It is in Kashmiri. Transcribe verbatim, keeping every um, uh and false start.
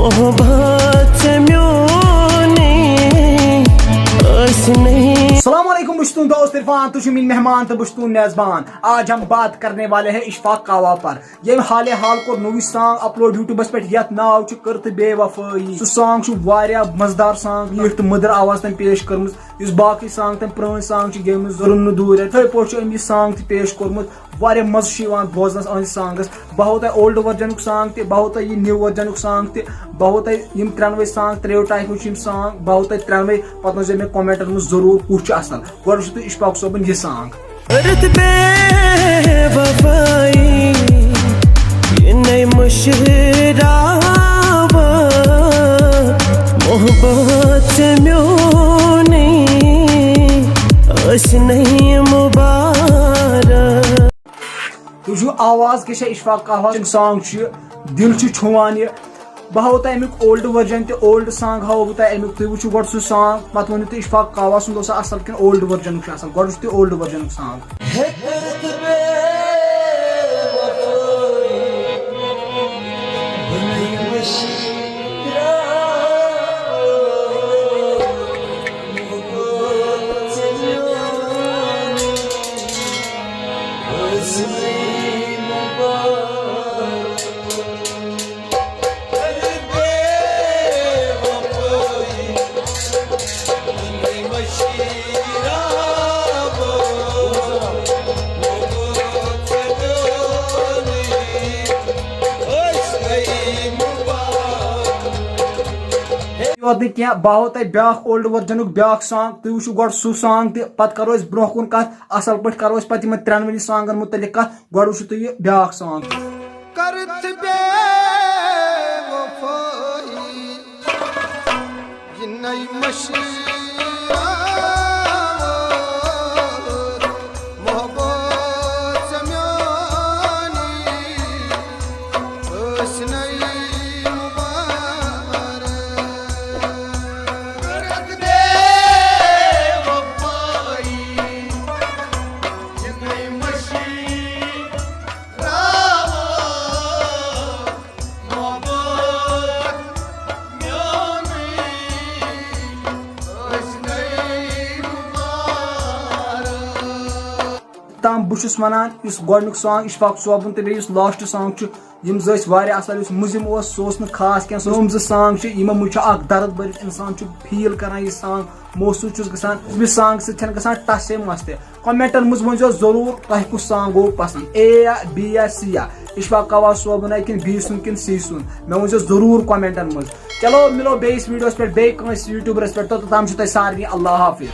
محبت میونی ٲسۍ نہٕ۔ السلام علیکم، بہٕ چھُس تُہُنٛد دوست عرفان، تُہۍ چھِو میٲنۍ مہمان تہٕ بہٕ چھُس تُہُنٛد میزبان۔ آج ہم بات کرنے والے ہیں اشفاق کاوا پر۔ ییٚمۍ حالے حال کوٚر نوٚوُے سانگ اپلوڈ یوٹیوبس پٮ۪ٹھ، یتھ ناو چھُ کٔر تہٕ بے وفٲیی۔ سُہ سانگ چھُ واریاہ مزٕدار سانگ، میٖٹھ تہٕ مٔدٕر آواز تٔمۍ پیش کٔرمٕژ۔ یُس باقٕے سانگ تٔمۍ پرٲنۍ سانگ چھِ گیمٕژ، ظلم نہٕ دوٗر، یِتھے پٲٹھۍ چھُ أمۍ یہِ سانگ تہِ پیش کوٚرمُت۔ واریاہ مزٕ چھُ یِوان بوزنس أہنٛدِ سانگس۔ بہٕ ہاوو تۄہہِ اولڈ ورجنُک سانگ تہِ، بہٕ ہاوو تۄہہِ یہِ نیو ورجنُک سانگ تہِ، بہٕ ہاوو تۄہہِ یِم ترٛٮ۪نوَے سانگ، ترٛیو ٹایپو چھِ یِم سانگ، بہٕ ہاوو تۄہہِ ترٛٮ۪نوَے، پتہٕ ؤنۍ زیو مےٚ کمنٹن منٛز ضروٗر کُس چھُ اصل۔ گۄڈٕ وٕچھِو تُہۍ اشفاق صٲبُن یہِ سانگ۔ کٔرٕتھ بے وفٲیی، یہِ نَے مٔشراوٕ محبت میونٕے ٲسۍ نَے مُبارک۔ تُہۍ وٕچھِو آواز کیٛاہ چھےٚ اشفاق کاواہَس، یِم سانگ چھِ، دِل چھُ چھُوان یہِ۔ بہٕ ہاوو تۄہہِ اَمیُک اولڈ ورجن تہِ، اولڈ سانگ ہاوو بہٕ تۄہہِ اَمیُک۔ تُہۍ وٕچھِو گۄڈٕ سُہ سانگ، پتہٕ ؤنِو تُہۍ اشفاق کاوا سُنٛد اوسا اصل کِنہٕ اولڈ ورجنُک چھُ اصل۔ گۄڈٕ وٕچھِو تُہۍ اولڈ ورجنُک سانگ۔ یوت نہٕ کینٛہہ، بہٕ ہاوو تۄہہِ بیٛاکھ اولڈ ورجنُک بیٛاکھ سانگ۔ تُہۍ وٕچھِو گۄڈٕ سُہ سانگ تہِ، پتہٕ کرو أسۍ برونٛہہ کُن کتھ، اصل پٲٹھۍ کرو أسۍ پتہٕ یِمن ترٛٮ۪نوٕنی سانگن مُتعلق کتھ۔ گۄڈٕ وٕچھِو تُہۍ یہِ بیٛاکھ سانگ۔ کٔرٕتھ بے وفٲیی، یہِ نَے مٔشراوٕ محبت میونٕے ٲسۍ نَے مُبارک۔ کٔرٕتھ بے وفٲیی، یہِ نَے مٔشراوٕ تام بہٕ چھُس وَنان، یُس گۄڈٕنیُک سانگ اشفاق صٲبُن تہٕ بیٚیہِ یُس لاسٹ سانگ چھُ، یِم زٕ ٲسۍ واریاہ اَصٕل۔ یُس مُزِم اوس، سُہ اوس نہٕ خاص کینٛہہ۔ سُہ یِم زٕ سانگ چھِ، یِمو منٛز چھُ اکھ درد بٔرِتھ اِنسان چھُ فیٖل کران۔ یہِ سانگ محسوٗس چھُس گژھان، یہِ سانگ سۭتۍ چھَنہٕ گژھان ٹَس ہے مَس تہِ۔ کمنٹن منٛز ؤنۍ زیو ضروٗر تۄہہِ کُس سانگ گوٚو پسنٛد، اے یا بی یا سی یا اشفاق کاوا صٲبُن یا کِنہٕ بی سُنٛد کِنہٕ سی سُنٛد، مےٚ ؤنۍ زیو ضروٗر کمنٹن منٛز۔ چلو مِلو بیٚیِس ویٖڈیوَس پٮ۪ٹھ بیٚیہِ کٲنٛسہِ یوٗٹیوٗبرَس پٮ۪ٹھ، توٚتام چھُ تۄہہِ سارنٕے اللہ حافظ۔